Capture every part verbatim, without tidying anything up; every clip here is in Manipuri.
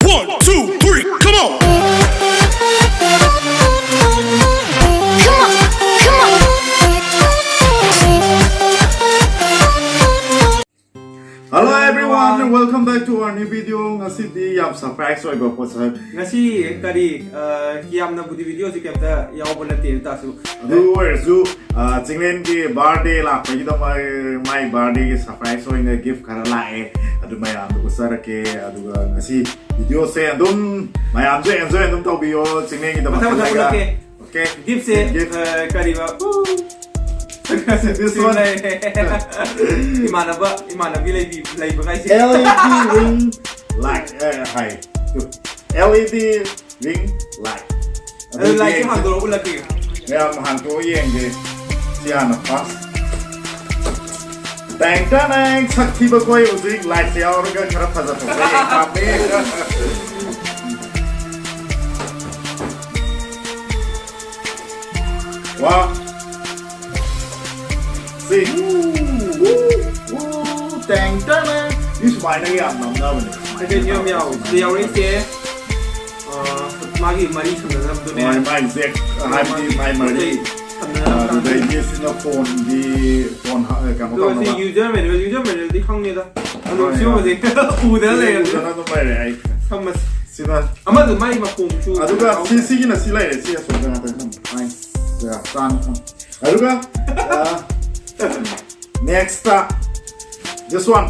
One, two, three, come on! Come on, come on. Hello everyone, welcome back to our new video. ꯉꯁꯤꯗꯤ ꯌꯥꯝ surprise ꯑꯣꯏꯕ ꯄꯣꯠꯁꯛ꯫ ꯉꯁꯤ ꯀꯔꯤ, ꯑ, ꯌꯥꯝꯅꯕꯨꯗꯤ video ꯁꯤ ꯀꯩꯝꯇ ꯌꯥꯎꯕ ꯅꯠꯇꯦ, ꯑꯗꯨ ꯇꯥꯔꯁꯨ꯫ ꯑꯗꯨ ꯑꯣꯏꯔꯁꯨ, ꯑ, ꯆꯤꯡꯂꯦꯟꯒꯤ birthday ꯂꯥꯛꯄꯒꯤꯗꯃꯛ ꯃꯥꯏ birthday ꯒꯤ surprise ꯑꯣꯏꯅ gift ꯈꯔ ꯂꯥꯛꯑꯦ꯫ ꯑꯗꯨ ꯃꯌꯥꯝꯗꯣ ꯎꯠꯆꯔꯛꯀꯦ꯫ ꯑꯗꯨꯒ ꯉꯁꯤ video ꯁꯦ ꯑꯗꯨꯝ ꯃꯌꯥꯝꯁꯨ enjoy ꯑꯗꯨꯝ ꯇꯧꯕꯤꯌꯣ ꯆꯤꯡꯂꯦꯟꯒꯤꯗꯃꯛ ꯃꯊꯪ ꯃꯊꯪ ꯈꯜꯂꯒ꯫ ꯎꯠꯂꯛꯀꯦ꯫ Okay. Gift ꯁꯦ, gift. ꯑ, ꯀꯔꯤꯕ? This one. ꯂꯩꯔꯦ꯫ ꯏꯃꯥꯟꯅꯕ, ꯏꯃꯥꯟꯅꯕꯤ ꯂꯩꯕꯤ-, ꯂꯩꯕ ꯀꯥꯏꯁꯦ꯫ L E D ring light, ꯑꯦ, ꯍꯥꯏ꯫ L E D ring light꯫ ꯑꯗꯨ ꯑꯗꯨ light ꯁꯦ ꯌꯦꯡꯁꯤ꯫ ꯍꯥꯡꯗꯣꯔꯛꯑꯣ, ꯎꯠꯂꯛꯀꯦ꯫ ꯃꯌꯥꯝ ꯍꯥꯡꯗꯣꯛꯑ ꯌꯦꯡꯒꯦ꯫ ꯁꯤ ꯍꯥꯟꯅ first꯫ ꯇꯦꯡ ꯇꯦꯡ, ꯁꯛ ꯊꯤꯕ ꯈꯣꯏ ꯍꯧꯖꯤꯛ light ꯁꯦ ꯌꯥꯎꯔꯒ ꯈꯔ ꯐꯖꯊꯣꯛꯄ ꯌꯦꯡ ꯄꯥꯝꯃꯦ꯫ ꯋꯥ꯫ ꯁꯤ꯫ ꯇꯦꯡ ꯇꯦꯡ꯫ ꯁꯤ ꯁꯨꯃꯥꯏꯅ ꯌꯥꯝ ꯅꯝꯅꯕꯅꯦ꯫ ꯁꯤꯗꯩꯁꯨ ꯌꯥꯝ ꯌꯥꯎꯋꯦ꯫ ꯁꯤꯗ ꯌꯥꯎꯔꯛꯏꯁꯦ, ꯑ, ꯃꯥꯒꯤ ꯃꯔꯤ ꯁꯝꯅꯅꯕꯗꯨꯅꯦ꯫ ꯍꯣꯏ, ꯃꯥꯏ jack, ꯍꯥꯏꯕꯗꯤ ꯃꯥꯏ ꯃꯔꯤ꯫ ꯁꯝꯅꯅꯕ꯫ ꯑꯗꯨꯗꯒꯤ ꯁꯤꯅ phone ꯒꯤ, phone ꯍꯥ-, ꯀꯩꯅꯣ ꯑꯗꯨꯒ ꯁꯤ ꯇꯧꯅꯕ꯫ User manual, user manual ꯗꯤ ꯈꯪꯉꯦꯗ꯫ ꯑꯗꯨꯝ ꯍꯣꯏ, ꯁꯤꯒꯨꯝꯕꯁꯦ ꯍꯣꯏ꯫ ꯎꯗꯅ ꯁꯤ ꯂꯩꯔꯕꯅꯤꯅ꯫ ꯎꯗꯅ ꯑꯗꯨꯝ ꯂꯩꯔꯦ ꯑꯩ꯫ ꯁꯝꯃꯁꯦ꯫ ꯁꯤꯅ ꯑꯃꯗꯨ ꯃꯥꯏ ꯃꯈꯣꯡꯁꯨ ꯑꯗꯨꯒ ꯌꯥꯎꯗ꯭ꯔꯦ꯫ ꯁꯤ, ꯁꯤꯒꯤꯅ ꯁꯤ ꯂꯩꯔꯦ, ꯁꯤ ꯑꯁꯣꯝꯗ ꯉꯥꯛꯇ ꯊꯝꯃꯦ꯫ ꯐꯥꯏꯟ꯫ ꯌꯥ, ꯆꯥꯅꯤ ꯊꯝꯃꯦ꯫ ꯑꯗꯨꯒ, ꯑ, next ꯇ, this one꯫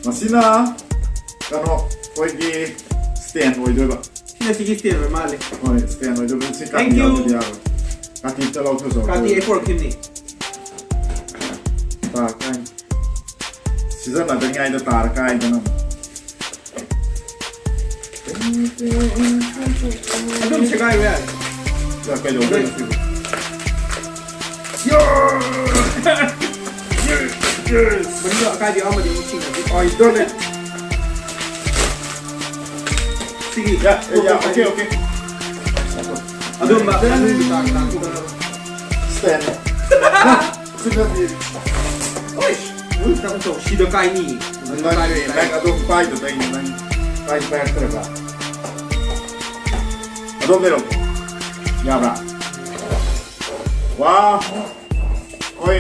ꯃꯁꯤꯅ ꯀꯩꯅꯣ, ꯑꯩꯈꯣꯏꯒꯤ stand ꯑꯣꯏꯗꯣꯏꯕ꯫ ꯁꯤꯅ ꯁꯤꯒꯤ stand ꯑꯣꯏ ꯃꯥꯜꯂꯦ꯫ ꯍꯣꯏ, stand ꯑꯣꯏꯗꯣꯏꯕ꯫ ꯁꯤ ꯀꯥꯇꯤ Thank you꯫ ꯌꯥꯎꯗ꯭ꯔꯗꯤ ꯌꯥꯔꯣꯏ꯫ ꯀꯥꯇꯤ ꯑꯝꯇ ꯂꯧꯊꯣꯛꯆꯧ꯫ ꯀꯥꯇꯤ ꯑꯩ ꯄꯣꯔꯛꯈꯤꯕꯅꯤ꯫ ꯇꯥ, ꯀꯥꯏ꯫ ꯁꯤꯖꯤꯟꯅꯗ꯭ꯔꯤꯉꯩꯗ ꯇꯥꯔ ꯀꯥꯏꯗꯅ꯫ ꯑꯗꯨꯝ ꯁꯦꯒꯥꯏꯕ ꯌꯥꯔꯦ꯫ ꯌꯥ, ꯀꯩꯗꯧꯗꯣꯏꯅꯣ ꯁꯤꯕꯨ? ꯃꯅꯨꯡꯗ ꯑꯀꯥꯏꯕ ꯌꯥꯎꯔꯝꯃꯗꯤ ꯑꯃꯨꯛ ꯆꯤꯡꯉꯗꯤ꯫ I done it꯫ ꯁꯤꯒꯤ ꯌꯥ, ꯌꯥ, okay, okay꯫ ꯑꯗꯨꯝꯕ ꯃꯅꯨꯡꯒꯤ ꯇꯥꯡ ꯇꯥꯡ ꯈꯣꯠꯅꯕ꯫ Stand꯫ ꯁꯤꯗꯗꯤ꯫ ꯑꯣꯏ! ꯎꯏ, ꯇꯞꯅ ꯇꯧ꯫ ꯁꯤꯗ ꯀꯥꯏꯅꯤ꯫ ꯅꯪ, ꯅꯪ ꯑꯗꯨꯝ ꯄꯥꯏꯗ ꯇꯧꯏꯅꯤ, ꯅꯪ꯫ ꯄꯥꯏꯔꯛꯇ꯭ꯔꯒ꯫ ꯑꯗꯣꯝ ꯂꯩꯔꯝꯃꯣ꯫ ꯌꯥꯕ꯭ꯔꯥ? ꯋꯥ꯫ ꯍꯣꯏ꯫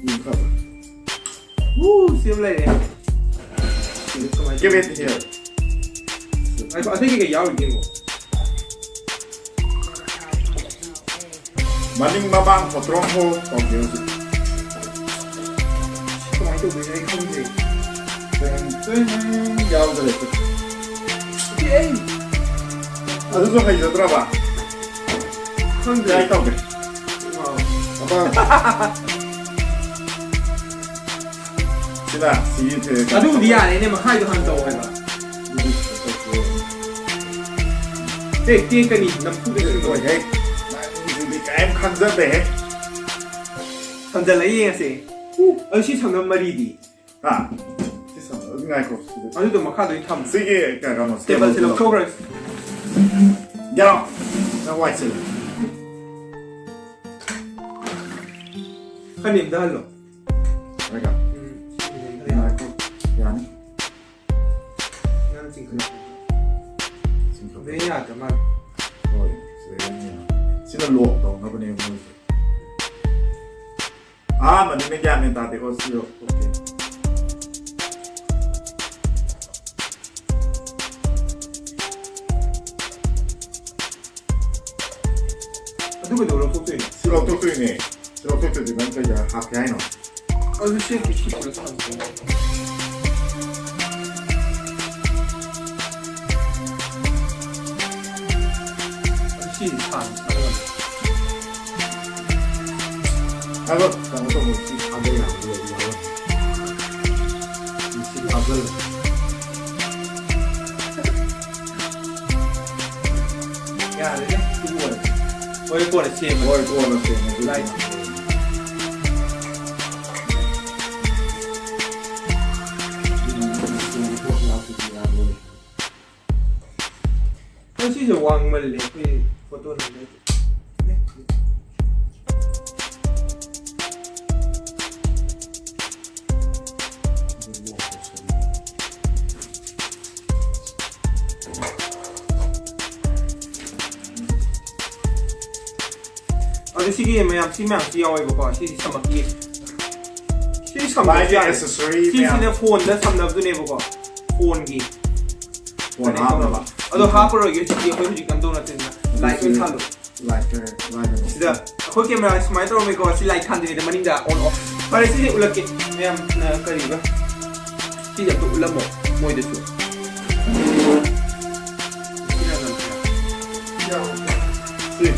ꯎꯝ, ꯐꯕ꯫ ꯎ, ꯁꯤ ꯑꯃ ꯂꯩꯔꯦ꯫ ꯀꯃꯥꯏꯅ Give it here. ꯉꯥꯏꯈꯣ, ꯑꯇꯩ ꯀꯩꯀꯩ ꯌꯥꯎꯔꯤꯒꯦ ꯌꯦꯡꯉꯣ꯫ ꯃꯅꯤꯡ ꯃꯃꯥꯡ ꯄꯣꯇ꯭ꯔꯣꯝ ꯍꯣ ꯇꯧꯒꯦ ꯍꯧꯖꯤꯛ꯫ ꯀꯃꯥꯏꯅ ꯇꯧꯗꯣꯏꯅꯣ ꯑꯩ ꯈꯪꯗ꯭ꯔꯦ꯫ ꯇꯦꯡ ꯇꯦꯡ ꯌꯥꯎꯗ꯭ꯔꯦ꯫ ꯁꯤ ꯑꯩ ꯑꯗꯨꯁꯨ ꯍꯩꯖꯗ꯭ꯔꯕ? ꯈꯪꯗ꯭ꯔꯦ꯫ ꯇ꯭ꯔꯥꯏ ꯇꯧꯒꯦ꯫ ꯋꯥꯎ꯫ ꯑꯃ ꯁꯤꯗ ꯁꯤꯒꯤ ꯊꯦ-, ꯑꯗꯨꯕꯨꯗꯤ ꯌꯥꯔꯦꯅꯦ, ꯃꯈꯥꯏꯗꯣ ꯍꯥꯟꯅ ꯇꯧ ꯍꯥꯏꯕ꯫ ꯍꯦ, ꯇꯦꯛꯀꯅꯤ, ꯅꯝꯐꯨꯗ ꯁꯤꯜꯂꯣꯏ꯫ ꯂꯣꯏꯍꯦ꯫ ꯅꯪꯁꯤꯗꯤ ꯀꯔꯤꯝ ꯈꯪꯖꯗꯦꯍꯦ꯫ ꯍꯟꯖꯜꯂ ꯌꯦꯡꯉꯁꯦ꯫ ꯎ, ꯑꯗꯨ ꯁꯤ ꯁꯝꯅ ꯃꯔꯤꯗꯤ꯫ ꯍꯥ? ꯁꯤ ꯁꯝꯅ, ꯑꯗꯨ ꯉꯥꯏꯈꯣ, ꯁꯤꯗ꯫ ꯑꯗꯨꯗꯣ ꯃꯈꯥꯗ ꯑꯣꯏꯅ ꯊꯝꯃꯣ꯫ ꯁꯤꯒꯤ ꯀꯩꯅꯣ, ꯇꯦꯕꯜꯁꯦ ꯂꯧꯊꯣꯛꯈ꯭ꯔꯁꯤ꯫ ꯌꯥꯔꯣ? ꯅꯪ ꯋꯥꯏ ꯁꯤꯜꯂꯦ꯫ ꯈꯔ ꯅꯦꯝꯊꯍꯜꯂꯣ꯫ ꯂꯩꯒ? ꯎꯝ, ꯁꯤ ꯅꯦꯝꯊꯍꯜꯂꯣ꯫ ꯉꯥꯏꯈꯣ, ꯌꯥꯅꯤ꯫ ꯅꯪ ꯆꯤꯡꯈꯠꯂꯣ꯫ ꯆꯤꯡꯈꯠꯂꯣ꯫ ꯑꯗꯨ ꯌꯥꯗ꯭ꯔ ꯃꯥꯜꯂꯦ꯫ ꯍꯣꯏ, ꯁꯤꯗ ꯌꯥꯅꯤ, ꯌꯥꯅꯤ꯫ ꯁꯤꯅ ꯂꯣꯛ ꯇꯧꯅꯕꯅꯦ ꯃꯣꯏꯁꯦ꯫ ꯑꯍꯥꯟꯕꯅꯤꯅ ꯒ꯭ꯌꯥꯟ ꯃꯦꯟ ꯇꯥꯗꯦꯀꯣ, ꯁꯤ ꯑꯣꯀꯦ꯫ ꯑꯗꯨ ꯀꯩꯗꯧ ꯂꯧꯊꯣꯛꯇꯣꯏꯅꯣ? ꯁꯤ ꯂꯧꯊꯣꯛꯇꯣꯏꯅꯦ꯫ ꯁꯤ ꯂꯧꯊꯣꯛꯇ꯭ꯔꯗꯤ ꯅꯪ ꯀꯩꯗ ꯍꯥꯞꯀꯦ ꯍꯥꯏꯅꯣ? ꯑꯗꯨ ꯁꯤ ꯀꯩꯁꯨ ꯄꯨꯔ ꯊꯝꯁꯦ꯫ ꯁꯤ ꯊꯥꯡ ꯊꯥꯡ꯫ ꯑꯗꯣ ꯀꯩꯅꯣ ꯇꯧꯕ ꯁꯤ ꯊꯥꯡꯗ ꯌꯥꯕꯗꯤ ꯌꯥꯎꯔꯝꯃꯦ꯫ ꯁꯤ ꯊꯥꯡꯖꯜꯂꯦ꯫ ꯌꯥꯔꯦꯅꯦ, ꯁꯤꯕꯨ ꯑꯣꯏꯔꯦ꯫ ꯍꯣꯏ, ꯀꯣꯟꯅ ꯁꯦꯝꯃꯒꯦ꯫ ꯍꯣꯏ, ꯀꯣꯟꯅ ꯁꯦꯝꯃꯒꯦ꯫ ꯂꯥꯏ꯫ ꯑꯗꯣ ꯁꯤꯁꯦ ꯋꯥꯡꯃꯜꯂꯦ, ꯑꯩꯈꯣꯏ ꯐꯣꯇꯣ ꯅꯝꯕꯩꯗꯤ꯫ ꯁꯤꯒꯤ ꯃꯌꯥꯝ, ꯁꯤ ꯃꯌꯥꯝꯁꯤ ꯌꯥꯎꯋꯦꯕꯀꯣ꯫ ꯁꯤꯗꯤ ꯁꯝꯃꯛꯀꯤ, ꯁꯤꯗꯤ ꯁꯝꯃꯛꯀꯤ ꯃꯥꯒꯤ ꯌꯥꯏ꯫ Accessory ꯁꯤꯁꯤꯅ ꯃꯌꯥꯝ꯫ Phoneꯗ ꯁꯝꯅꯕꯗꯨꯅꯦꯕꯀꯣ꯫ Phoneꯒꯤ phone connect ꯍꯥꯞꯅꯕ꯫ ꯇꯧꯅꯕ꯫ ꯑꯗꯣ ꯍꯥꯞꯄꯔꯣꯏꯒꯦ ꯍꯧꯖꯤꯛꯇꯤ, ꯑꯩꯈꯣꯏ ꯍꯧꯖꯤꯛ ꯀꯩꯝ ꯇꯧ ꯅꯠꯇꯦꯗꯅ꯫ Light ꯑꯣꯏꯅ ꯊꯥꯜꯂꯣ꯫ Lighter, lighter꯫ ꯁꯤꯗ ꯑꯩꯈꯣꯏ camera ꯁꯨꯃꯥꯏꯅ ꯇꯧꯔꯝꯃꯤꯀꯣ꯫ ꯁꯤ light ꯊꯥꯟꯗ꯭ꯔꯤꯉꯩꯗ ꯃꯅꯤꯡꯗ on off꯫ ꯐꯔꯦ, ꯁꯤꯗꯤ ꯎꯠꯂꯛꯀꯦ ꯃꯌꯥꯝꯅ ꯀꯔꯤꯕ꯫ ꯁꯤꯁꯦ ꯑꯝꯇ ꯎꯠꯂꯝꯃꯣ ꯃꯣꯏꯗꯁꯨ꯫ ꯁꯤ꯫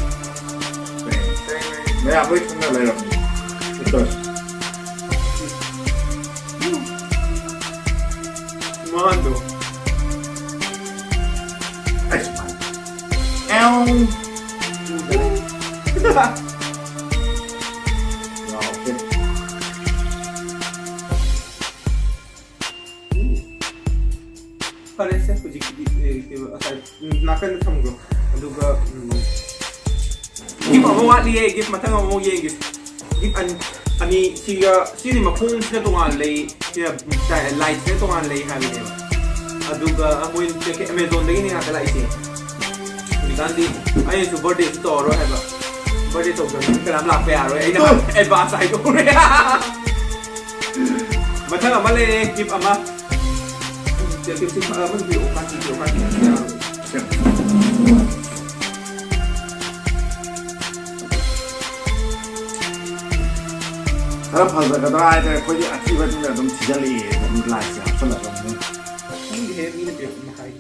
ꯃꯌꯥꯝ ꯂꯣꯏ ꯈꯪꯅ ꯂꯩꯔꯕꯅꯤ꯫ ꯃꯥꯗꯣ꯫ ꯑꯩꯁ꯫ ꯑꯦꯎ꯫ ꯎꯗ꯭ꯔꯦ꯫ ꯌꯥꯎꯔꯦ꯫ ꯐꯔꯦꯁꯦ, ꯍꯧꯖꯤꯛꯀꯤꯗꯤ, ꯑꯦ, ꯀꯩꯕ, ꯉꯁꯥꯏ, ꯎꯝ, ꯅꯥꯀꯟꯗ ꯊꯝꯈ꯭ꯔꯣ꯫ ꯑꯗꯨꯒ, ꯎꯝ, gift ꯑꯃ ꯋꯥꯠꯂꯤꯌꯦ, gift ꯃꯊꯪ ꯑꯃꯨꯛ ꯌꯦꯡꯒꯦ꯫ Gift ꯑꯅꯤ, ꯑꯅꯤ, ꯁꯤꯒ, ꯁꯤꯗꯤ ꯃꯈꯣꯡꯁꯤꯅ ꯇꯣꯉꯥꯟꯅ ꯂꯩ, ꯁꯤꯅ, ꯂꯥꯏꯠꯁꯤꯅ ꯇꯣꯉꯥꯟꯅ ꯂꯩ ꯍꯥꯏꯕꯅꯦꯕ꯫ ꯑꯗꯨꯒ ꯃꯣꯏ ꯑꯃꯥꯖꯣꯟꯗꯒꯤꯅꯦ ꯉꯥꯛꯇ ꯂꯥꯛꯏꯁꯦ꯫ ꯍꯧꯖꯤꯛꯀꯥꯟꯗꯤ ꯑꯩꯅꯁꯨ birthdayꯁꯨ ꯇꯧꯔꯔꯣꯏ ꯍꯥꯏꯕ꯫ Birthday ꯇꯧꯗ꯭ꯔꯕꯅꯤꯅ ꯀꯅꯥꯝ ꯂꯥꯛꯄ ꯌꯥꯔꯣꯏ꯫ ꯑꯩꯅ ꯇꯨ꯫ Advance ꯍꯥꯏꯗꯣꯛꯎꯔꯦ꯫ ꯃꯊꯪ ꯑꯃ ꯂꯩꯔꯦ, gift ꯑꯃ꯫ ꯁꯦ, ꯁꯦ, ꯁꯦ, ꯑꯃ ꯄꯤꯔꯛꯑꯣ, ꯀꯥꯟꯆꯤ ꯄꯤꯔꯛꯑꯣ, ꯀꯥꯟꯆꯤ ꯄꯤꯔꯛꯑꯣ꯫ ꯈꯔ ꯐꯖꯒꯗ꯭ꯔꯥ ꯍꯥꯏꯗꯅ ꯑꯩꯈꯣꯏꯗꯤ ꯑꯊꯤꯕꯗꯨꯅ ꯑꯗꯨꯝ ꯊꯤꯖꯤꯜꯂꯛꯑꯦ, ꯑꯗꯨꯝ ꯂꯥꯏꯁꯦ ꯍꯥꯞꯆꯤꯜꯂꯒ ꯑꯃꯨꯛ꯫ ꯈꯪꯗꯦꯍꯦ, ꯃꯤꯅ ꯄꯤꯔꯛꯄ ꯃꯈꯥꯏ꯫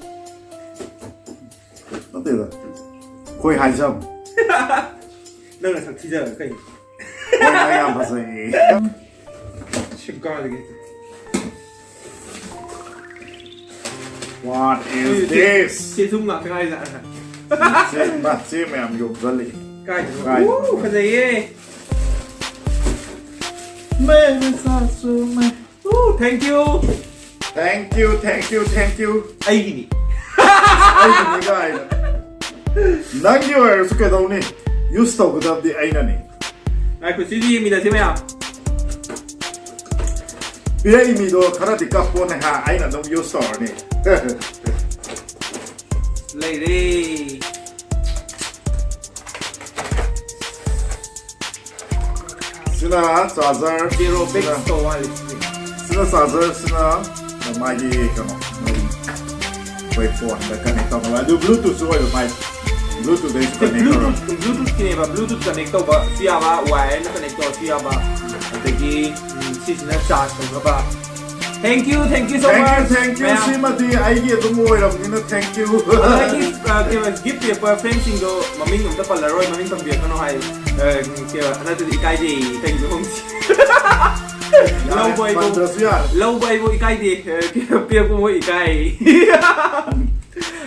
ꯅꯠꯇꯦꯗ, ꯑꯩꯈꯣꯏ ꯍꯥꯏꯖꯕ꯫ ꯅꯪꯅ ꯁꯛ ꯊꯤꯖꯔꯒ ꯀꯩꯅꯣ? ꯃꯣꯏ ꯃꯣꯏ ꯌꯥꯝ ꯐꯖꯩꯌꯦ꯫ ꯁꯤꯡꯀꯥꯗꯒꯤ꯫ What is this? ꯁꯤ ꯁꯨꯝ ꯉꯥꯛꯇ ꯉꯥꯏꯔꯤꯗ꯫ ꯃꯆꯦ, ꯃꯆꯦ ꯃꯌꯥꯝ ꯌꯣꯝꯁꯤꯜꯂꯤ꯫ ꯀꯥꯏꯗꯅꯣ? ꯀꯥꯏꯗꯅꯣ? ꯎ, ꯐꯖꯩꯌꯦ꯫ ꯃꯦ, ꯃꯦ, ꯁꯥꯁꯨ ꯃꯦ꯫ ꯎ, thank you꯫ Thank you, thank you, thank you꯫ ꯑꯩꯒꯤꯅꯤ꯫ ꯑꯩꯒꯤꯅꯤ ꯀꯥꯏꯅ꯫ ꯅꯪꯒꯤ ꯑꯣꯏꯔꯁꯨ ꯀꯩꯗꯧꯅꯤ? Use ꯇꯧꯒꯗꯕꯗꯤ ꯑꯩꯅꯅꯤ꯫ ꯉꯥꯏꯈꯣ, ꯁꯤꯁꯨ ꯌꯦꯡꯃꯤꯟꯅꯁꯤ ꯃꯌꯥꯝ꯫ ꯄꯤꯔꯛꯏ ꯃꯤꯗꯣ ꯈꯔꯗꯤ ꯀꯞꯄꯣꯅꯦ ꯍꯥ, ꯑꯩꯅ ꯑꯗꯨꯝ use ꯇꯧꯔꯅꯤ꯫ ꯂꯩꯔꯦ꯫ ꯆꯥꯔꯖꯔ ꯖꯦꯔꯣ ꯕꯦꯛ ꯇꯧ ꯃꯥꯜꯂꯦ ꯁꯤꯁꯦ꯫ ꯁꯤꯅ ꯆꯥꯔꯖꯔ, ꯁꯤꯅ ꯃꯥꯒꯤ ꯀꯩꯅꯣ, ꯑꯩꯈꯣꯏ ꯐꯣꯟꯗ ꯀꯅꯦꯛ ꯇꯧꯅꯕ, ꯑꯗꯨ ꯕ꯭ꯂꯨꯇꯨꯠꯁꯨ ꯑꯣꯏꯕ ꯃꯥꯏ꯫ ꯕ꯭ꯂꯨꯇꯨꯠꯇꯩꯁꯨ ꯁꯤ ꯀꯅꯦꯛ ꯇꯧꯔ꯫ ꯕ꯭ꯂꯨꯇꯨꯠ, ꯕ꯭ꯂꯨꯇꯨꯠꯀꯤꯅꯦꯕ, ꯕ꯭ꯂꯨꯇꯨꯠ ꯀꯅꯦꯛ ꯇꯧꯕ ꯁꯨ ꯌꯥꯕ, ꯋꯥꯌꯔꯅ ꯀꯅꯦꯛ ꯇꯧꯔꯁꯨ ꯌꯥꯕ, ꯑꯗꯒꯤ, ꯎꯝ, ꯁꯤꯁꯤꯅ ꯆꯥꯔꯖ ꯇꯧꯅꯕ꯫ Thank you, thank you so much. Thank you, thank you, ꯃꯌꯥꯝ꯫ ꯁꯤꯃꯗꯤ ꯑꯩꯒꯤ ꯑꯗꯨꯝ ꯑꯣꯏꯔꯕꯅꯤꯅ thank you꯫ ꯑꯗꯣ ꯑꯩꯒꯤ, ꯑ, ꯀꯩꯅꯣ, ꯒꯤꯐ ꯄꯤꯔꯛꯄ ꯐ꯭ꯔꯦꯟꯁꯤꯡꯗꯣ ꯃꯃꯤꯡ ꯑꯝꯇ ꯄꯜꯂꯔꯣꯏ, ꯃꯃꯤꯡ ꯄꯟꯕꯤꯔꯛꯀꯅꯣ ꯍꯥꯏ꯫ ꯑ, ꯀꯩꯅꯣ, ꯅꯠꯇ꯭ꯔꯗꯤ ꯏꯀꯥꯏꯖꯩ, ꯏꯀꯥꯏꯖꯩ꯫ ꯌꯥꯔꯦ, ꯂꯧꯕ ꯑꯩꯕꯨ, ꯄꯟꯗ꯭ꯔꯁꯨ ꯌꯥꯔꯦ꯫ ꯂꯧꯕ ꯑꯩꯕꯨ ꯏꯀꯥꯏꯗꯦ, ꯑ, ꯄꯤꯔꯛꯄ ꯃꯣꯏ ꯏꯀꯥꯏ꯫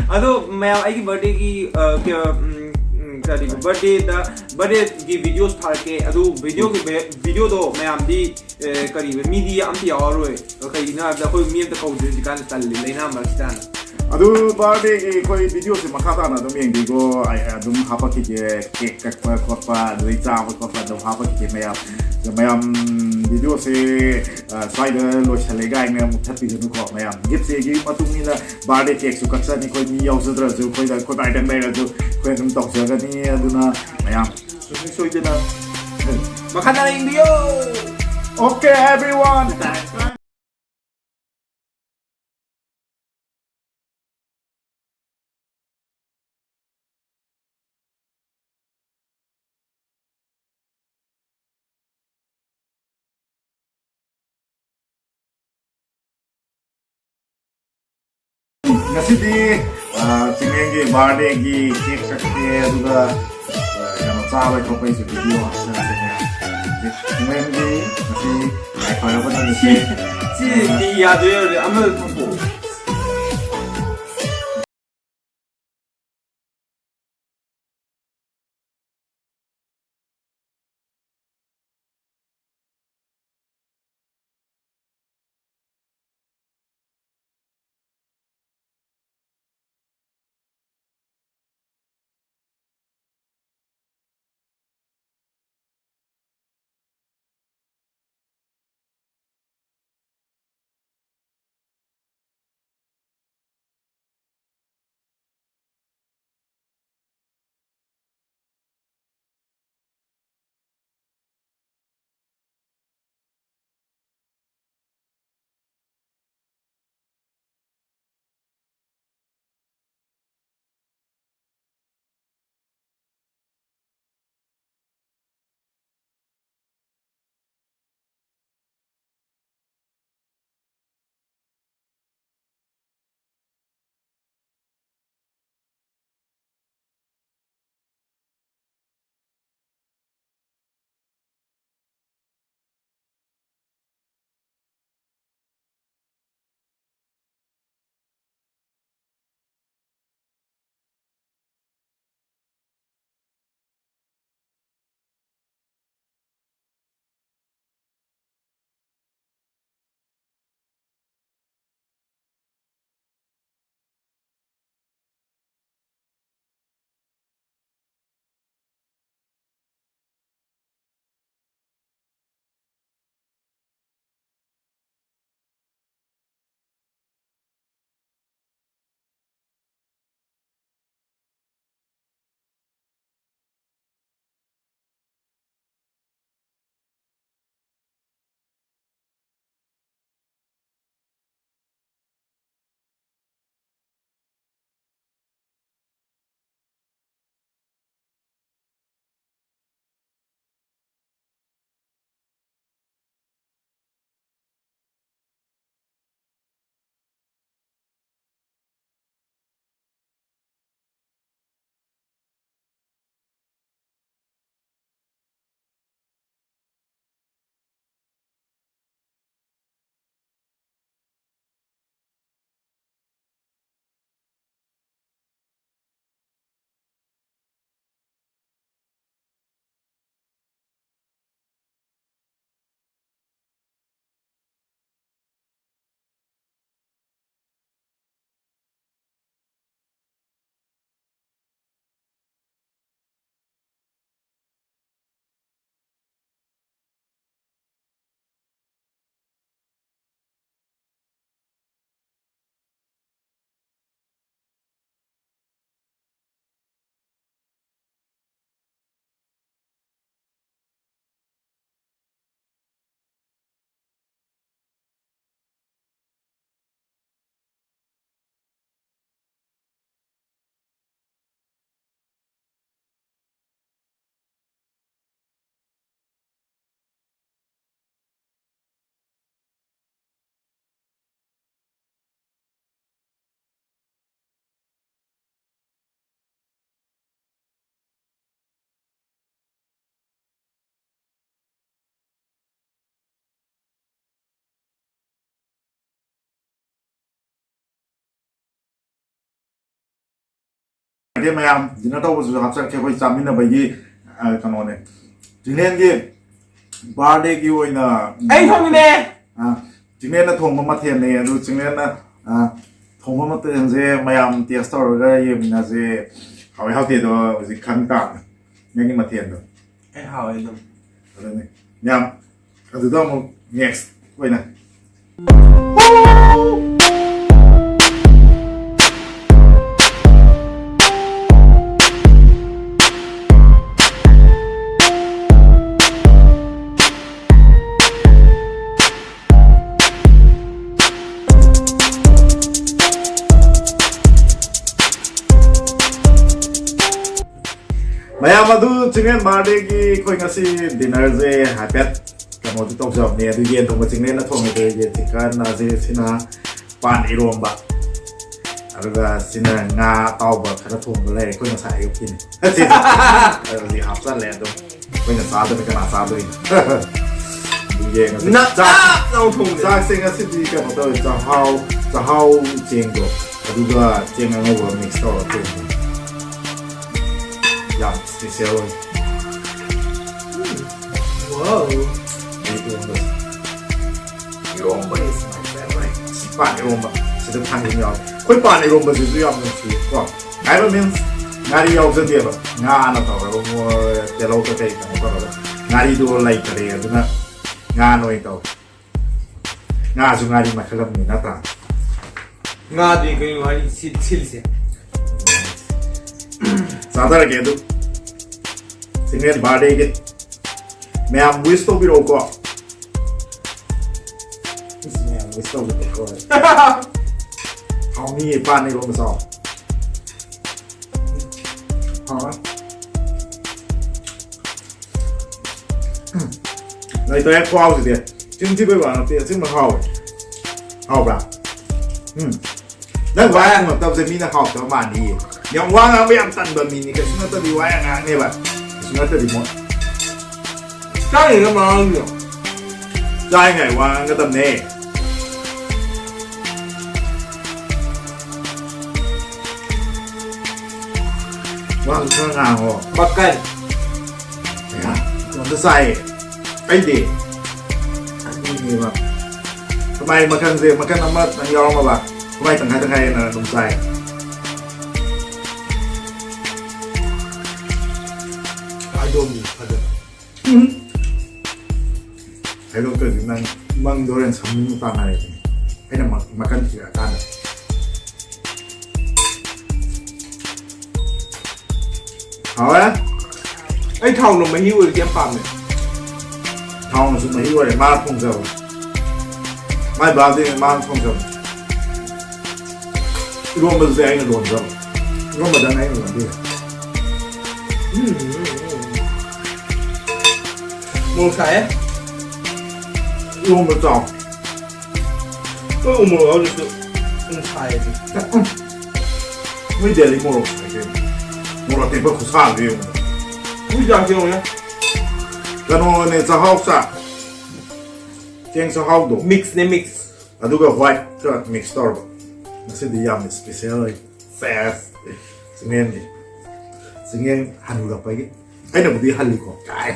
ꯑꯗꯣ ꯃꯌꯥꯝ, ꯑꯩꯒꯤ ꯕꯥꯔꯗꯦꯒꯤ, ꯑ, ꯀ-, ꯎꯝ, ꯎꯝ, ꯀꯔꯤꯕ, ꯕꯥꯔꯗꯦꯗ, ꯕꯥꯔꯗꯦꯒꯤ ꯚꯤꯗꯤꯑꯣꯁ ꯊꯥꯔꯛꯀꯦ꯫ ꯑꯗꯨ ꯚꯤꯗꯤꯑꯣꯒꯤ ꯚꯤ-, ꯚꯤꯗꯤꯑꯣꯗꯣ ꯃꯌꯥꯝꯗꯤ, ꯑ, ꯀꯔꯤꯕ, ꯃꯤꯗꯤ ꯑꯝꯇ ꯌꯥꯎꯔꯔꯣꯏ꯫ ꯀꯩꯒꯤꯅꯣ ꯍꯥꯏꯕꯗ ꯑꯩꯈꯣꯏ ꯃꯤ ꯑꯝꯇ ꯀꯧꯗ꯭ꯔꯦ ꯍꯧꯖꯤꯛꯀꯥꯟ, ꯇꯜꯂꯤ ꯂꯥꯏꯅꯥ ꯃꯔꯛꯁꯤꯗ꯫ ꯑꯗꯨ ꯕꯥꯔꯗꯦꯒꯤ ꯑꯩꯈꯣꯏ ꯚꯤꯗꯤꯑꯣꯁꯦ ꯃꯈꯥ ꯇꯥꯅ ꯑꯗꯨꯝ ꯌꯦꯡꯕꯤꯈꯣ꯫ ꯑꯩ ꯑꯗꯨꯝ ꯍꯥꯄꯛꯈꯤꯒꯦ, ꯀꯦꯛ ꯀꯛꯄ ꯈꯣꯠꯄ, ꯑꯗꯨꯗꯩ ꯆꯥꯕ ꯈꯣꯠꯄ ꯑꯗꯨꯝ ꯍꯥꯄꯛꯈꯤꯒꯦ ꯃꯌꯥꯝ꯫ ꯑꯗꯣ ꯃꯌꯥꯝ, ꯚꯤꯗꯤꯑꯣꯁꯦ, ꯑ, ꯁ꯭ꯋꯥꯏꯗ ꯂꯣꯏꯁꯜꯂꯦ ꯀꯥꯏꯅ ꯃꯨꯊꯠꯄꯤꯒꯅꯨꯀꯣ ꯃꯌꯥꯝ꯫ ꯒꯤꯐꯁꯤꯒꯤ ꯃꯇꯨꯡ ꯏꯟꯅ ꯕꯥꯔꯗꯦ ꯀꯦꯛꯁꯨ ꯀꯛꯆꯅꯤ ꯑꯩꯈꯣꯏ, ꯃꯤ ꯌꯥꯎꯖꯗ꯭ꯔꯁꯨ, ꯑꯩꯈꯣꯏꯗ, ꯑꯩꯈꯣꯏ ꯕꯥꯏꯗꯪ ꯂꯩꯔꯁꯨ ꯑꯩꯈꯣꯏ ꯑꯗꯨꯝ ꯇꯧꯖꯒꯅꯤ꯫ ꯑꯗꯨꯅ ꯃꯌꯥꯝ ꯁꯨꯡꯁꯣꯏ ꯁꯣꯏꯗꯅ ꯃꯈꯥ ꯇꯥꯅ ꯌꯦꯡꯕꯤꯌꯣ꯫ Okay, everyone. ꯉꯁꯤꯗꯤ, ꯑ, ꯆꯤꯡꯂꯦꯟꯒꯤ ꯕꯥꯔꯗꯦꯒꯤ ꯀꯦꯛ ꯀꯛꯀꯦ, ꯑꯗꯨꯒ, ꯑ, ꯀꯩꯅꯣ, ꯆꯥꯕꯩ ꯈꯣꯠꯄꯩꯁꯨ ꯚꯤꯗꯤꯑꯣ ꯍꯥꯞꯆꯔꯛꯀꯦ ꯃꯌꯥꯝ꯫ ꯆꯤꯡꯂꯦꯟꯒꯤ ꯉꯁꯤ ꯌꯥꯏꯐꯔꯕ ꯅꯨꯃꯤꯠꯁꯦ꯫ ꯁꯤ, ꯁꯤ ꯌꯥꯗꯣꯏ ꯑꯣꯏꯔꯗꯤ ꯑꯃ ꯊꯝꯃꯣ꯫ ꯃꯌꯥꯝ dinner ꯇꯧꯕꯁꯨ ꯍꯥꯞꯆꯔꯛꯀꯦ, ꯑꯩꯈꯣꯏ ꯆꯥꯃꯤꯟꯅꯕꯒꯤ, ꯑ, ꯀꯩꯅꯣꯅꯦ, ꯆꯤꯡꯂꯦꯟꯒꯤ birthdayꯒꯤ ꯑꯣꯏꯅ꯫ ꯑꯩ ꯊꯣꯡꯉꯤꯅꯦ꯫ ꯑ, ꯆꯤꯡꯂꯦꯟꯅ ꯊꯣꯡꯕ ꯃꯊꯦꯜꯅꯦ, ꯑꯗꯨ ꯆꯤꯡꯂꯦꯟꯅ, ꯑ, ꯊꯣꯡꯕ ꯃꯊꯦꯜꯁꯦ ꯃꯌꯥꯝ taste ꯇꯧꯔꯒ ꯌꯦꯡꯃꯤꯟꯅꯁꯦ꯫ ꯍꯥꯎꯋꯦ ꯍꯥꯎꯇꯦꯗꯣ ꯍꯧꯖꯤꯛ ꯈꯪ ꯇꯥꯕꯅꯦ, ꯅꯪꯒꯤ ꯃꯊꯦꯜꯗꯣ꯫ ꯑꯩ ꯍꯥꯎꯋꯦ ꯑꯗꯨꯝ꯫ ꯑꯗꯨꯅꯤ ꯃꯌꯥꯝ, ꯑꯗꯨꯗ ꯑꯃꯨꯛ next ꯑꯣꯏꯅ꯫ ꯃꯌꯥꯝ ꯑꯗꯨ, ꯆꯤꯡꯂꯦꯟ birthdayꯒꯤ ꯑꯩꯈꯣꯏ ꯉꯁꯤ dinnerꯁꯦ ꯍꯥꯏꯐꯦꯠ ꯀꯩꯅꯣꯗꯤ ꯇꯧꯖꯕꯅꯦ꯫ ꯑꯗꯨ ꯌꯦꯟ ꯊꯣꯡꯕ ꯆꯤꯡꯂꯦꯟꯅ ꯊꯣꯡꯉꯦ, ꯑꯗꯨ ꯌꯦꯟ chicken, ꯑꯁꯤ, ꯁꯤꯅ ꯄꯥꯟ ꯏꯔꯣꯝꯕ, ꯑꯗꯨꯒ ꯁꯤꯅ ꯉꯥ ꯑꯇꯥꯎꯕ ꯈꯔ ꯊꯣꯡꯕ ꯂꯩꯔꯦ, ꯑꯩꯈꯣꯏ ꯉꯁꯥꯏ ꯑꯌꯨꯛꯀꯤꯅꯦ꯫ ꯑꯗꯨꯗꯤ ꯍꯥꯞꯆꯜꯂꯦ ꯑꯗꯨꯝ꯫ ꯑꯩꯈꯣꯏꯅ ꯆꯥꯗꯅ ꯀꯅꯥ ꯆꯥꯗꯣꯏꯅꯣ? ꯑꯗꯨ ꯌꯦꯡꯉꯁꯤ꯫ ꯅꯞ ꯆꯥꯛ ꯅꯞ ꯂꯥꯎ ꯊꯣꯡꯕꯅꯦ꯫ ꯆꯥꯛꯁꯦ ꯉꯁꯤꯗꯤ ꯀꯩꯅꯣ ꯇꯧꯋꯦ, ꯆꯥꯛꯍꯥꯎ, ꯆꯥꯛꯍꯥꯎ ꯆꯦꯡꯗꯣ, ꯑꯗꯨꯒ ꯆꯦꯡ ꯑꯉꯧꯕ mix ꯇꯧꯔꯒ ꯊꯣꯡꯕꯅꯦ꯫ ꯌꯥꯝ special ꯑꯣꯏ꯫ Wow. ꯑꯩ ꯏꯔꯣꯝꯕꯁꯦ꯫ ꯏꯔꯣꯝꯕ is my favorite꯫ ꯄꯥꯟ ꯏꯔꯣꯝꯕ꯫ ꯁꯤꯗ ꯊꯥꯡꯖꯤꯡ ꯌꯥꯎꯋꯦ꯫ ꯑꯩꯈꯣꯏ ꯄꯥꯟ ꯏꯔꯣꯝꯕꯁꯤꯁꯨ ꯌꯥꯝ ꯅꯨꯡꯁꯤꯌꯦ ꯀꯣ꯫ ꯍꯥꯏꯕ means ꯉꯥꯔꯤ ꯌꯥꯎꯖꯗꯦꯕ꯫ ꯉꯥꯅ ꯇꯧꯔꯒ ꯃꯣꯏ ꯇꯤꯜꯍꯧ ꯀꯩꯀꯩ ꯀꯩꯅꯣ ꯇꯧꯔꯒ꯫ ꯉꯥꯔꯤꯗꯣ ꯂꯩꯇꯔꯦ, ꯑꯗꯨꯅ ꯉꯥꯅ ꯑꯣꯏꯅ ꯇꯧꯔꯦ꯫ ꯉꯥꯁꯨ ꯉꯥꯔꯤ ꯃꯈꯜ ꯑꯃꯅꯤ ꯅꯠꯇ꯭ꯔꯥ? ꯉꯥꯗꯤ ꯀꯩꯅꯣ ꯍꯥꯏ ꯁꯤ-, ꯁꯤꯜꯁꯦ꯫ ꯆꯥꯊꯔꯒꯦ ꯑꯗꯨ꯫ ꯆꯤꯡꯂꯦꯟ birthdayꯒꯤ ꯃꯌꯥꯝ wish ꯇꯧꯕꯤꯔꯛꯎꯀꯣ꯫ ꯏꯁ, ꯃꯌꯥꯝ wish ꯇꯧꯕꯤꯔꯛꯎꯀꯣ꯫ ꯍꯥꯎꯅꯤꯌꯦ, ꯄꯥꯟ ꯏꯔꯣꯝꯕ ꯆꯥꯎ꯫ ꯍꯥꯎꯔꯦ꯫ ꯂꯩꯇ꯭ꯔꯦ ꯈꯨꯍꯥꯎꯁꯤꯗꯤ꯫ ꯆꯤꯟ ꯊꯤꯕꯩ ꯋꯥ ꯅꯠꯇꯦ, ꯑꯁꯦꯡꯕ ꯍꯥꯎꯋꯦ꯫ ꯍꯥꯎꯕ꯭ꯔꯥ? ꯎꯝ꯫ ꯅꯪ ꯋꯥ ꯌꯥꯝ ꯉꯥꯡꯉꯛꯇꯕꯁꯦ ꯃꯤꯅ ꯍꯥꯎꯇꯕ ꯃꯥꯟꯅꯤꯌꯦ꯫ ꯌꯥꯝ ꯋꯥ ꯉꯥꯡꯕ ꯌꯥꯝ ꯇꯟꯕ ꯃꯤꯅꯤ꯫ ꯀꯩꯁꯨ ꯅꯠꯇꯗꯤ ꯋꯥ ꯌꯥꯝ ꯉꯥꯡꯅꯦꯕ꯫ ꯀꯩꯁꯨ ꯅꯠꯇꯗꯤ ꯃꯣꯏ꯫ ꯆꯥꯔꯤꯉꯩꯗ ꯋꯥ ꯉꯥꯡꯗ꯭ꯔꯣ? ꯆꯥꯔꯤꯉꯩ ꯋꯥ ꯉꯥꯡꯒꯗꯕꯅꯦ꯫ ꯋꯥꯁꯨ ꯈꯔ ꯉꯥꯡꯉꯣ꯫ ꯃꯀꯟ꯫ ꯑꯌꯥ, ꯏꯇꯣꯝꯇ ꯆꯥꯏꯌꯦ꯫ ꯑꯩꯗꯤ ꯑꯅꯤꯅꯦꯕ꯫ ꯀꯃꯥꯏ ꯃꯀꯟꯁꯦ ꯃꯀꯟ ꯑꯃꯇꯪ ꯌꯥꯎꯔꯝꯃꯕ ꯀꯃꯥꯏ ꯇꯪꯈꯥꯏ ꯇꯪꯈꯥꯏ ꯑꯅ ꯑꯗꯨꯝ ꯆꯥꯏ꯫ ꯍꯥꯏꯗꯣꯛꯑꯝꯃꯤ ꯐꯖꯅ꯫ ꯍꯥꯏꯗꯣꯛꯇ꯭ꯔꯗꯤ ꯅꯪ ꯃꯪꯗꯣ ꯍꯣꯔꯦꯟ ꯁꯃꯨ ꯇꯥꯟꯅꯔꯦꯗꯅ꯫ ꯑꯩꯅ ꯃ- ꯃꯀꯟ ꯊꯤꯔꯛꯑꯀꯥꯟꯗ꯫ ꯍꯥꯎꯔꯦ꯫ ꯑꯩ ꯊꯥꯎꯅ ꯃꯍꯤ ꯑꯣꯏꯔꯗꯤ ꯌꯥꯝ ꯄꯥꯝꯃꯦ꯫ ꯊꯥꯎꯅꯁꯨ ꯃꯍꯤ ꯑꯣꯏꯔꯦ, ꯃꯥꯅ ꯊꯣꯡꯖꯕ꯫ ꯃꯥꯏ ꯕꯥꯔꯗꯦꯅꯦ, ꯃꯥꯅ ꯊꯣꯡꯖꯕ꯫ ꯏꯔꯣꯝꯕꯗꯨꯗꯤ ꯑꯩꯅ ꯂꯣꯟꯖꯕ꯫ ꯏꯔꯣꯝꯕꯗꯪ ꯑꯩꯅ ꯂꯣꯟꯕꯤꯔꯦ꯫ ꯎꯝ, ꯎꯝ, ꯎꯝ꯫ ꯃꯣꯔꯣꯛ ꯁꯥꯏꯌꯦ꯫ ꯏꯔꯣꯝꯕ ꯆꯥꯎ꯫ ꯑꯩꯈꯣꯏ ꯎ ꯃꯣꯔꯣꯛ ꯌꯥꯎꯗ꯭ꯔꯁꯨ ꯑꯗꯨꯝ ꯁꯥꯏꯌꯦ ꯑꯗꯨ꯫ ꯅꯣꯏ ꯗꯦꯜꯂꯤ ꯃꯣꯔꯣꯛ ꯁꯥꯏ ꯀꯩꯅꯣ? ꯃꯣꯔꯣꯛ ꯑꯇꯦꯛꯄ ꯈꯨꯁꯥꯗꯨ ꯌꯦꯡꯉꯨ꯫ ꯍꯧꯖꯤꯛ ꯆꯥꯛ ꯊꯣꯡꯉꯦ꯫ ꯀꯩꯅꯣꯅꯦ, ꯆꯥꯛꯍꯥꯎ ꯆꯥꯛ꯫ ꯆꯦꯡ ꯆꯥꯛꯍꯥꯎꯗꯣ꯫ Mix ꯅꯦ, mix꯫ ꯑꯗꯨꯒ whiteꯀ mix ꯇꯧꯔꯕ꯫ ꯉꯁꯤꯗꯤ ꯌꯥꯝꯅ special ꯑꯣꯏ꯫ ꯁꯦꯁ꯫ ꯆꯤꯡꯂꯦꯟꯒꯤ꯫ ꯆꯤꯡꯂꯦꯟ ꯍꯟꯅꯨꯔꯛꯄꯒꯤ꯫ ꯑꯩꯅꯕꯨꯗꯤ ꯍꯜꯂꯤꯀꯣ꯫ ꯀꯥꯏ꯫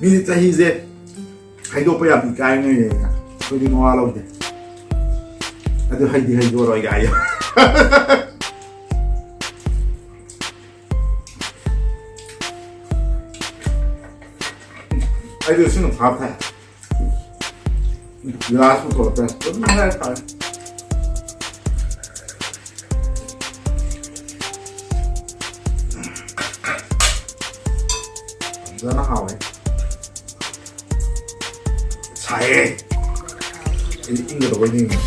ꯃꯤꯗꯤ ꯆꯍꯤꯁꯦ ꯍꯥꯏꯗꯣꯛꯄ ꯌꯥꯝ ꯏꯀꯥꯏꯅꯩꯌꯦ꯫ ꯑꯩꯈꯣꯏꯗꯤ ꯃꯋꯥ ꯂꯧꯗꯦ꯫ ꯑꯗꯨ ꯍꯩꯗꯤ ꯍꯩꯗꯣꯔꯣꯏ ꯀꯥꯏ꯫ ꯑꯩꯗꯤ ꯁꯤꯅ ꯐꯥ ꯐꯥꯏ꯫ ꯒꯤꯂꯥꯁ ꯄꯨꯊꯣꯔꯛꯇ꯭ꯔꯦ꯫ ꯑꯗꯨꯝ ꯍꯥꯏꯔ ꯇꯥꯔꯦ꯫ ꯐꯖꯅ ꯍꯥꯎꯋꯦ꯫ ꯁꯥꯏꯌꯦ꯫ ꯑꯩꯗꯤ ꯏꯪꯒꯗꯧꯕꯩ ꯅꯤꯡꯉꯤ꯫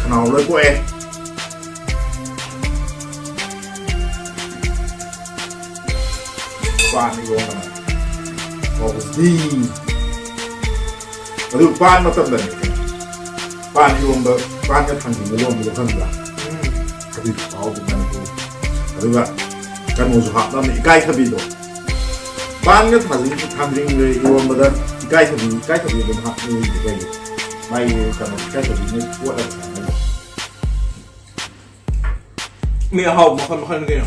ꯈꯅꯥꯎ ꯂꯣꯏ ꯀꯣꯛꯑꯦ꯫ ꯄꯥꯟ ꯏꯔꯣꯟꯕꯅ ꯍꯥꯎꯕꯁꯤꯗꯤ꯫ ꯑꯗꯨ ꯄꯥꯟ ꯃꯇꯝꯗꯅꯤ꯫ ꯄꯥꯟ ꯏꯔꯣꯟꯕ, ꯄꯥꯟꯒ ꯊꯥꯡꯖꯤꯡꯒ ꯂꯣꯟꯕꯗꯣ ꯈꯪꯕ꯭ꯔꯥ? ꯑꯗꯨꯏ ꯈꯨꯍꯥꯎꯗꯨ ꯃꯅꯤꯄꯨꯔ꯫ ꯑꯗꯨꯒ ꯀꯩꯅꯣꯁꯨ ꯍꯥꯞꯅꯕꯅꯦ, ꯏꯀꯥꯏꯊꯕꯤꯗꯣ꯫ ꯄꯥꯟꯒ ꯊꯥꯡꯖꯤꯡ, ꯊꯥꯡꯖꯤꯡꯒ ꯏꯔꯣꯟꯕꯗ ꯏꯀꯥꯏꯊꯕꯤ, ꯏꯀꯥꯏꯊꯕꯤ ꯑꯗꯨꯝ ꯍꯥꯞꯅꯩꯁꯦ ꯀꯩꯒꯤ? ꯃꯥꯒꯤ ꯀꯩꯅꯣ, ꯏꯀꯥꯏꯊꯕꯤꯅ ꯀꯣꯠꯂꯒ ꯊꯝꯃꯦ꯫ ꯃꯤ ꯑꯍꯥꯎꯕ ꯃꯈꯜ ꯃꯈꯜ ꯀꯩꯅꯣ꯫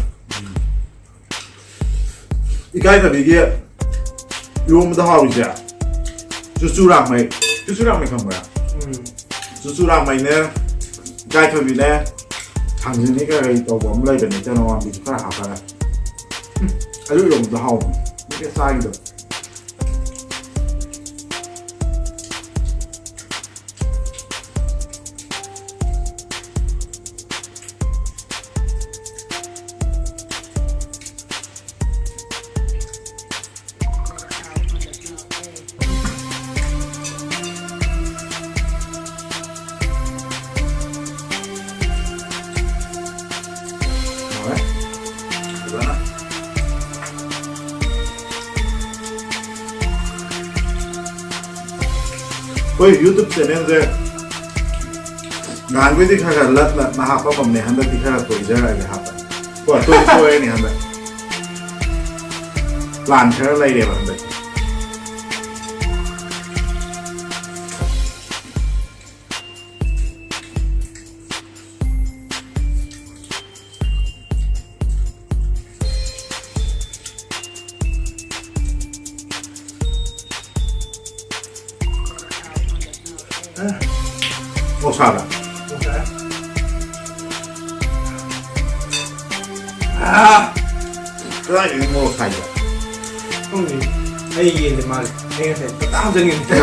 ꯏꯀꯥꯏꯊꯕꯤꯒꯤ ꯏꯔꯣꯟꯕꯗ ꯍꯥꯎꯔꯤꯁꯦ ꯆꯨꯆꯨꯔꯥꯛꯃꯩ꯫ ꯆꯨꯆꯨꯔꯥꯛꯃꯩ ꯈꯪꯕ꯭ꯔꯥ? ꯎꯝ꯫ ꯆꯨꯆꯨꯔꯥꯛꯃꯩꯅꯦ, ꯏꯀꯥꯏꯊꯕꯤꯅꯦ, ꯊꯥꯡꯖꯤꯡꯅꯦ, ꯀꯩ ꯀꯩ ꯇꯧꯕ ꯑꯃ ꯂꯩꯕꯅꯦ, ꯆꯅꯝ ꯃꯔꯨꯁꯨ ꯈꯔ ꯍꯥꯞꯄꯒ꯫ ꯎꯝ, ꯑꯗꯨ ꯏꯔꯣꯟꯕꯗꯣ ꯍꯥꯎꯕꯅꯦ꯫ ꯃꯤ ꯆꯥꯒꯤꯗꯕ꯫ ꯍꯥꯎꯔꯦ꯫ ꯐꯖꯅ꯫ ꯑꯩꯈꯣꯏ YouTube channelꯁꯦ ꯅꯍꯥꯟꯈꯩꯗꯤ ꯈꯔ ꯈꯔ ꯂꯠ ꯂꯠꯅ ꯍꯥꯞꯄꯝꯃꯝꯅꯦ, ꯍꯟꯗꯛꯇꯤ ꯈꯔ ꯇꯣꯏꯖꯔꯛꯑꯒꯦ ꯍꯥꯞꯄ꯫ ꯀꯣ, ꯇꯣꯏ ꯇꯣꯏꯔꯅꯤ ꯍꯟꯗꯛ꯫ Plan ꯈꯔ ꯂꯩꯔꯦꯕ ꯍꯟꯗꯛꯇꯤ꯫ ꯃꯣꯔꯣꯛ ꯁꯥꯕ꯭ꯔꯥ? ꯃꯣꯔꯣꯛ ꯁꯥꯏ꯫ ꯑꯥ! ꯀꯗꯥꯏꯗꯒꯤ ꯃꯣꯔꯣꯛ ꯁꯥꯏꯕ? ꯈꯪꯗꯦ꯫ ꯑꯩ ꯌꯦꯟꯁꯦ ꯃꯥꯜꯂꯦ꯫ ꯑꯩ ꯉꯁꯥꯏ ꯇꯞꯇꯥꯏ ꯍꯥꯞꯆꯟꯒꯤꯕꯅꯦ꯫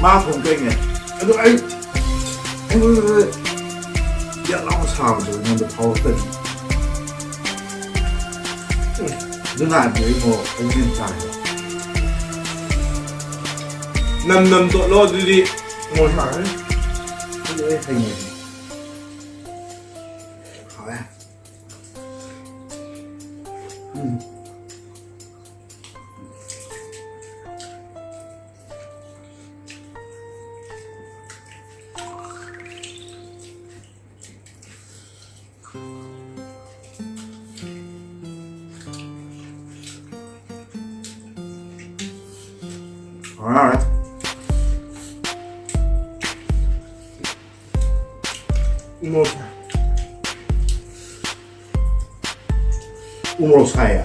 ꯃꯥ ꯊꯣꯡꯗꯣꯏꯅꯦ꯫ ꯑꯗꯨ ꯑꯩ, ꯑꯩꯉꯣꯟꯗ ꯌꯥꯝ ꯂꯥꯎꯅ ꯁꯥꯕꯗꯣ ꯑꯩꯉꯣꯟꯗ ꯐꯥꯎꯔꯛꯇꯕꯤ꯫ ꯎꯝ꯫ ꯑꯗꯨ ꯅꯍꯥꯟꯗꯤ ꯑꯩ ꯃꯣꯔꯣꯛ ꯑꯃꯨꯛ ꯍꯦꯟꯅ ꯆꯥꯏꯕ꯫ ꯅꯝ ꯅꯝ ꯇꯣꯠꯂꯣ ꯑꯗꯨꯗꯤ꯫ ꯃꯣꯔꯣꯛ ꯁꯥꯔꯅꯤ꯫ ꯑꯗꯨ ꯑꯩ ꯍꯩꯅꯗꯦ꯫ ꯍꯥꯎꯋꯦ꯫ ꯎꯝ꯫ Alright. ꯎꯃꯣꯔꯣꯛ ꯁꯥꯏ꯫ ꯎꯃꯣꯔꯣꯛ ꯁꯥꯏꯌꯦ?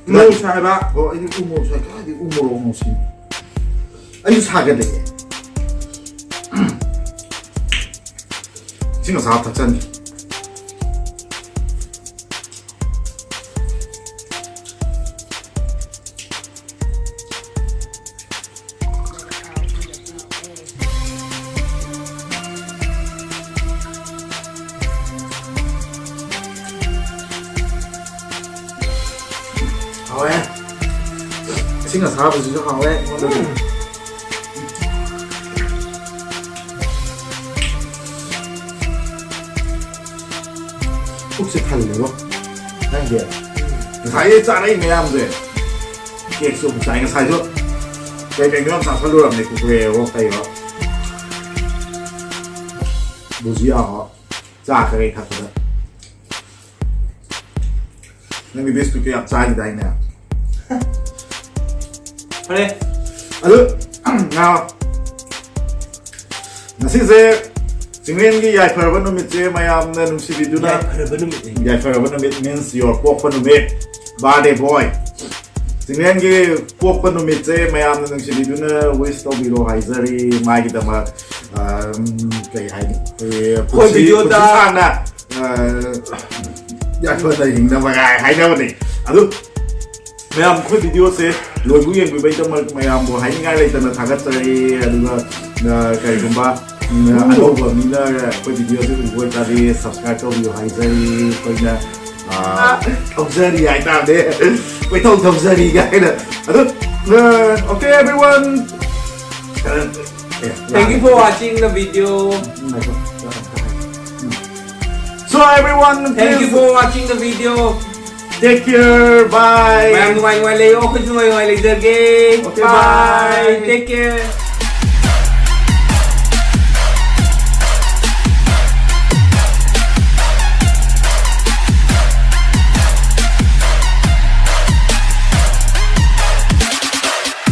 ꯎꯃꯣꯔꯣꯛ ꯁꯥꯏ ꯍꯥꯏꯕ꯫ ꯑꯣ, ꯑꯩꯗꯤ ꯎꯃꯣꯔꯣꯛ ꯁꯥꯏ꯫ ꯀꯥꯏꯗꯩ ꯎꯃꯣꯔꯣꯛꯅꯣ ꯁꯤꯅꯤ꯫ ꯑꯩꯁꯨ ꯁꯥꯒꯠꯂꯛꯑꯦ꯫ ꯏꯁꯤꯡ ꯑꯁꯥꯕ ꯊꯛꯆꯟꯒꯦ꯫ ꯍꯥꯎꯋꯦ꯫ ꯏꯁꯤꯡ ꯑꯁꯥꯕꯁꯤꯁꯨ ꯍꯥꯎꯋꯦ ꯑꯩꯉꯣꯟꯗꯗꯤ꯫ ꯄꯨꯛꯁꯦ ꯊꯜꯂꯦꯕꯣ꯫ ꯅꯪꯗꯤ? ꯉꯁꯥꯏꯗꯩ ꯆꯥꯔꯛꯏ ꯃꯌꯥꯝꯁꯦ꯫ ꯀꯦꯛꯁꯨ ꯑꯃꯨꯛ ꯆꯥꯏ꯫ ꯉꯁꯥꯏꯁꯨ ꯀꯩ ꯀꯩꯅꯣ ꯌꯥꯝ ꯆꯥꯁꯜꯂꯨꯔꯕꯅꯦ, ꯀꯨꯀꯨꯔꯦꯍꯣ ꯀꯩꯍꯣ꯫ ꯕꯨꯖꯤꯌꯥꯍꯣ꯫ ꯆꯥ ꯈꯔ ꯍꯦꯛ ꯊꯛꯄꯗ꯫ ꯅꯪꯒꯤ ꯕꯤꯁꯀꯨꯠꯀ ꯌꯥꯝ ꯆꯥꯈꯤꯗꯥꯏꯅꯦ? ꯐꯔꯦ꯫ ꯑꯗꯨ, ꯉꯥ-, ꯉꯁꯤꯁꯦ ꯆꯤꯡꯂꯦꯟꯒꯤ ꯌꯥꯏꯐꯔꯕ ꯅꯨꯃꯤꯠꯁꯦ ꯃꯌꯥꯝꯅ ꯅꯨꯡꯁꯤꯕꯤꯗꯨꯅ, ꯌꯥꯏꯐꯔꯕ ꯅꯨꯃꯤꯠ꯫ ꯌꯥꯏꯐꯔꯕ ꯅꯨꯃꯤꯠ means your ꯄꯣꯛꯄ ꯅꯨꯃꯤꯠ, birthday boy꯫ ꯆꯤꯡꯂꯦꯟꯒꯤ ꯄꯣꯛꯄ ꯅꯨꯃꯤꯠꯁꯦ ꯃꯌꯥꯝꯅ ꯅꯨꯡꯁꯤꯕꯤꯗꯨꯅ wish ꯇꯧꯕꯤꯔꯣ ꯍꯥꯏꯖꯔꯤ꯫ ꯃꯥꯒꯤꯗꯃꯛ, ꯑ, ꯎꯝ, ꯀꯩ ꯍꯥꯏꯅꯤ? ꯑꯩꯈꯣꯏ ꯑꯩꯈꯣꯏ ꯄꯨꯟꯁꯤ, videoꯗ ꯄꯨꯟꯁꯤ ꯁꯥꯡꯅ, ꯑ, ꯌꯥꯏꯐꯅ ꯍꯤꯡꯅꯕ ꯀꯥꯏ ꯍꯥꯏꯅꯕꯅꯤ꯫ ꯑꯗꯨ ꯃꯌꯥꯝ ꯑꯩꯈꯣꯏ videoꯁꯦ ꯂꯣꯏꯕꯨ ꯌꯦꯡꯕꯤꯕꯩꯗꯃꯛ ꯃꯌꯥꯝꯕꯨ ꯍꯥꯏꯅꯤꯡꯉꯥꯏ ꯂꯩꯇꯅ ꯊꯥꯒꯠꯆꯔꯤ꯫ ꯑꯗꯨꯒ, ꯑ, ꯀꯔꯤꯒꯨꯝꯕ, ꯎꯝ, ꯑꯅꯧꯕ ꯃꯤꯅ ꯑꯩꯈꯣꯏ videoꯁꯦ ꯎꯕ ꯑꯣꯏꯇꯥꯔꯗꯤ subscribe ꯇꯧꯕꯤꯌꯨ ꯍꯥꯏꯖꯔꯤ꯫ ꯑꯩꯈꯣꯏꯅ, ꯑ, ꯊꯧꯖꯔꯤ ꯍꯥꯏꯇꯥꯔꯗꯤ, ꯀꯣꯏꯊꯧ ꯊꯧꯖꯔꯤ ꯀꯥꯏꯅ꯫ ꯑꯗꯨ, ꯑ, okay, everyone. ꯑ, ꯑꯦ, Thank you for watching the video. ꯉꯥꯏꯈꯣ꯫ So everyone, thank you please for watching the video. Take care. Bye. ꯃꯌꯥꯝ ꯅꯨꯡꯉꯥꯏ ꯅꯨꯡꯉꯥꯏ ꯂꯩꯌꯣ, ꯑꯩꯈꯣꯏꯁꯨ ꯅꯨꯡꯉꯥꯏ ꯅꯨꯡꯉꯥꯏ ꯂꯩꯖꯒꯦ꯫ Okay, bye. Bye. Take care.